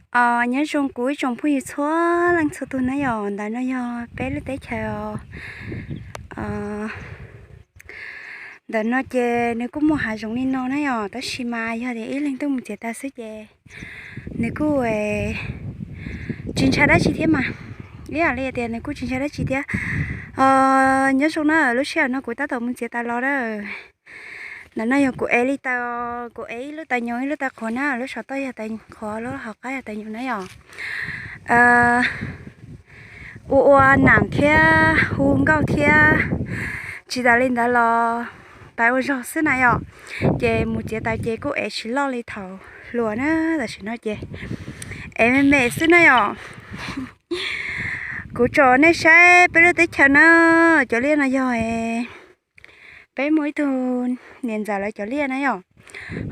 Nyob zoo kuv ib tsoom phooj ywg txhua leej txhua tus na yom, ntawm no yog peb lub teb chaws. Ntawm no ces nws kuj muaj hav zoov li no na yom, tab sis mas yog tias ib leeg tuaj mus txiav taws xwb ces nws kuj tsis ntshai dab tsi thiab mas. Ib yam li tias nws kuj tsis ntshai dab tsi thiab. Nyob zoo na, lub sij hawm no kuv tab tom mus txiav taws los na. Ntawm no yog kuv ev li taws, kuv ev ib lub taws nyoos ib lub taws qhuav na, lub saum toj yog taws qhuav, lub hauv qab yog taws nyoos na yom. Ua ua nam thiab hu nkauj thiab, tsis tas li ntawd los pais ua zog xwb na yom. Ces mus txiav taws ces kuj ev tsis loj li thaum hluas na, tam sim no ces ev me me xwb na yom. Kuv tso nej saib peb lub teb chaws na, cov liaj no yog peb muaj ib tug niam ntxawm lawv cov liaj na yom.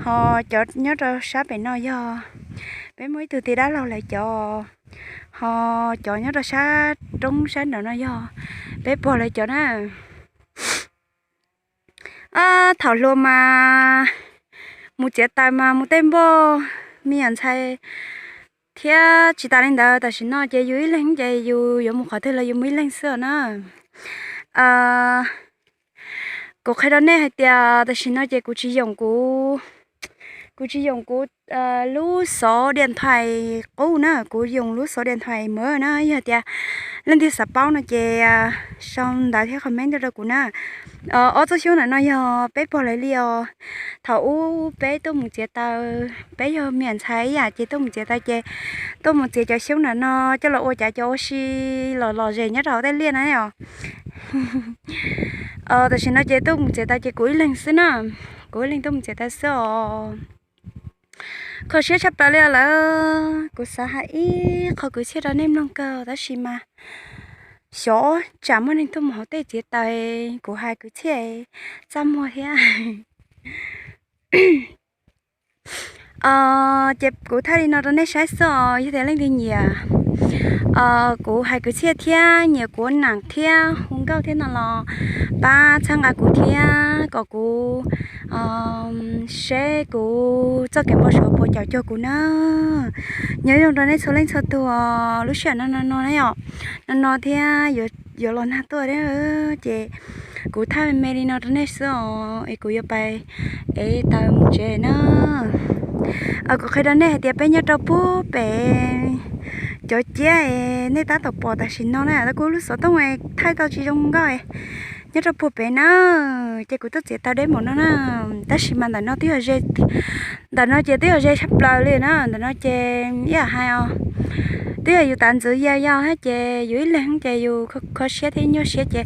Ho cov nyob rau sab pem no yog peb muaj ib tug tij dab laug lawv cov, ho cov nyob rau sab roob sab nraud no yog peb pog lawv cov na. Thaum hluas mas mus txiav taws mas mus tej npoj me nyuam ntxhais thiab, tsis tas li ntawd tam sim no ces yus ib leeg ces yus yuav mus qhov twg los yus mus ib leeg xwb os na. Kuv qhia rau nej hais tias tam sim no ces kuv tsis yoom kuv, kuv tsis yoom kuv lub xov diam thais qub na, kuv yoom lub xov diam thais mawv na. Yog tias leej twg xav paub no ces sau ntawv thiab comment tuaj rau kuv na. Ob txoj xyoob ntawm no yog peb pog lawv li os. Thaum ub peb tuaj mus txiav taws, peb yog me nyuam ntxhais ib yam ces tuaj mus txiav taws ces tuaj mus txiav cov xyoob ntawm no coj los ua cav cov ua si los lom zem nyob rau hauv tej liaj na os. Tam sim no ces tuaj mus txiav taws ces kuv ib leeg xwb na, kuv ib leeg tuaj mus txiav taws xwb os. Kho siab tshaj plaws li lawm, kuv xav hais ib qho kwv txhiaj rau nej mloog kawg tab sis mas xyov tsam muaj neeg tuaj mus hauv tej txiav taws, kuv hais kwv txhiaj txaj muag thiab. Ces kuv thaij li no rau nej saib xwb os, yog tias leej twg nyiam kuv hais kwv txhiaj thiab nyiam kuv nam thiab hu nkauj thiab no los pab txhawb nqa kuv thiab kom kuv seb kuv txoj kev npau suav puas caum cuag kuv na. Nyob zoo rau nej txhua leej txhua tus, lub sij hawm no no no na yom, no no thiab yuav los nag tuaj ces kuv thaij me me li no rau nej xwb os es kuv yuav pais ev taws mus tsev na. Kuv qhia rau nej hais tias peb nyob rau puag pem cov ciab es nej tab tom pom tam sim no na, kuv lub xov tooj thaij tau tsis zoo nkauj. Nyob rau puag pem na, ces kuv tuaj txiav taws deb npaum no na, tab sis mas ntawm no twb yog ze, ntawm no ces twb yog ze tshaj plaws li na, ntawm no ces ib yam hais os, twb yog yus tav ntxwv ya yau thiab ces yus ib leeg ces yus kho siab thiab nyuaj siab ces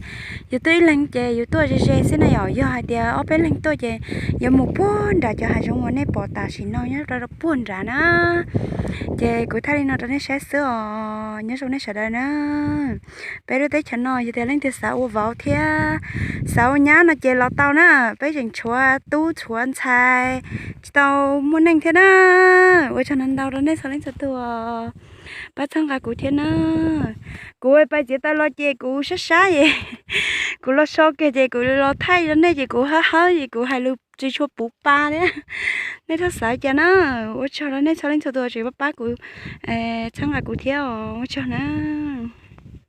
yus tuaj ib leeg ces yus tuaj ze ze xwb na yom. Yog hais tias ob peb leeg tuaj ces yuav mus puag nram cov hav zoov uas nej pom tam sim no nyob rau puag nrad na. Ces kuv thaij li no rau nej saib xwb os, nyob zoo nej sawv daws na. Peb lub teb chaws no yog tias leej twg xav ua vauv thiab xav ua nyab no ces los tau na, peb tseem tshuav tub tshuav ntxhais, tsis tau muaj neej thiab na. Ua tsaug ntau ntau rau nej txhua leej txhua tus pab txhawb nqa kuv thiab na. Kuv pais txiav taws los ces kuv sab sab es kuv los so kiag ces kuv los thaij rau nej ces kuv hawb hawb es kuv hais lus tsis tshua puv pa thiab. Nej txhob xav cas na, ua tsaug rau nej txhua leej txhua tus tseem pab pab kuv, txhawb nqa kuv thiab os, ua tsaug na.